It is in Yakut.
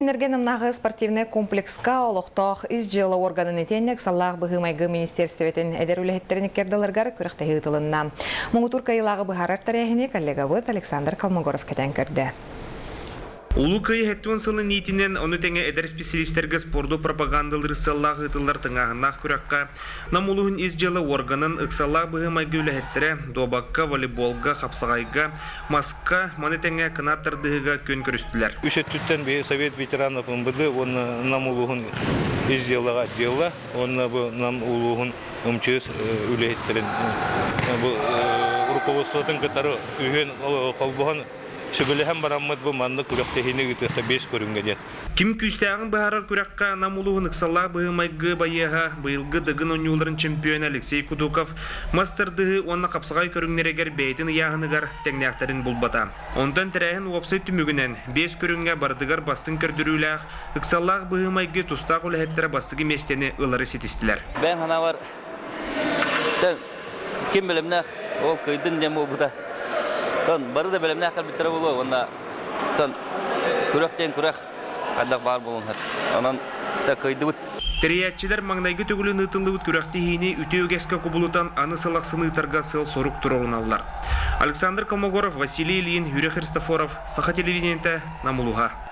Күннэргэ Намнааҕы спортивнай комплекска олохтоох ис дьыала органын итиэннэ ыксаллаах быһыы-майгы министиэристибэтин эдэр үлэһиттэрин иккэрдаларыгар күрэхтэһии ыытылынна. Муҥутуур кыайыылааҕы быһаарар тэрээһини коллегабыт Александр Колмогоров кэтээн көрдө. Улуу Кыайыы 70 сылын иитинэн, ону тэҥэ эдэр специалистэргэ спорду пропагандалыыр сыаллаах ыытыллар тыҥааһыннаах күрэххэ Нам улууһун ис дьыала уорганын ыксаллаах быһыы-майгы үлэһиттэрэ дуобакка, волейболга, хапсаҕайга, маска, маны тэҥэ кынат тардыһыыга күөн көрүстүлэр. Үс өттүттэн биһи Совет ветеранов МВД уонна Нам улууһун ис дьыалаҕа отдела уонна бу Нам улууһун МЧС үлэһиттэрин бу руководствотын кытары үһүөн холбоһон сүбэлэһэн бараммыт бу маннык күрэхтэһиини ыытыахха биэс көрүҥҥэ диэн. Ким күүстээҕин быһаарар күрэххэ Нам улууһун ыксаллаах быһыы-майгы байыаһа, быйылгы Дыгын оонньууларын чемпиона Алексей Кудуков мас тардыһыы уонна хапсаҕай көрүҥнэригэр бэйэтин ыйааһыныгар тэҥнээхтэрин булбата. Онтон тэрээһин уопсай түмүгүнэн биэс көрүҥҥэ барытыгар бастыҥ көрдөрүүлээх, ыксаллаах быһыы-майгы тустаах үлэһиттэрэ бастакы миэстэни ылары ситистилэр. Бэйэм санаабар, ким бэлэмнээх, ол кыайдын диэн буолбута. Бары да бэлэмнээх кэлбиттэрэ буолуо уонна Оттон күрэх диэн күрэх хайдах баар буолуон сөп. Онон да кыайдыбыт. Тэрийээччилэр маҥнайгы төгүлүн ыытыллыбыт күрэхтэһиини үтүө үгэскэ кубулутан аны сыл ахсын ыытарга сыал-сорук туруоруналлар. Александр Колмогоров, Василий Ильин, Юрий Христофоров, Саха телевидениетэ, Нам улууһа.